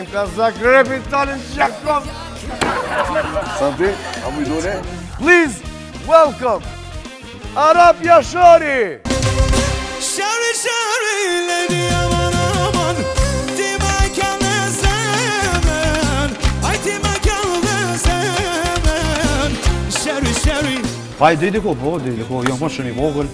Nga Zagrebi tani në Gjakovë. Santi, a mu i dole? Please, welcome, Arap Jashari! Shari, shari, lady, aman, aman Ti ma kanë zemën Aj, ti ma kanë zemën Shari, shari Pa i di diku, po, di diku, jam kon shumë i vogël,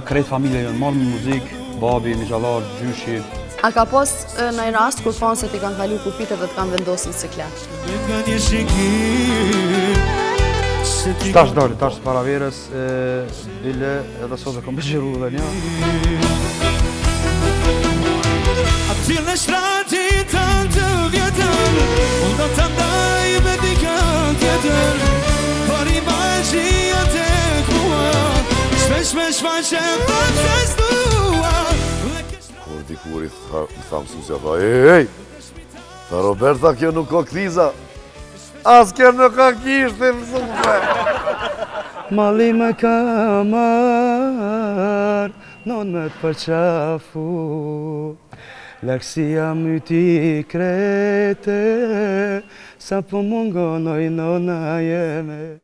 krejt familja janë marrë me muzikë, babi, mixhallar, gjyshi. A ka pas naj rast kur fansat i kanë kalu kufijtë dhe të kanë vendosë në siklet? Nga një shikim Se ti Tash doli, tash para verës, e, bile edhe sot e kom xhiru dhe një. Aty në shtratin tënd të vjetër Unë do të ndaj me dikën tjetër Por imazhi tek mua Shpesh me shfaqe të të s'dua Kur dikur i tha, i tha mësusja, tha, ej, ej, tha Roberta, kjo nuk ka kthiza. As kjo nuk ka gishtë, mësuse. Malli më ka marrë, non me të përqafu, Largësia m'yti krejt, sa po mungon oj nona jeme.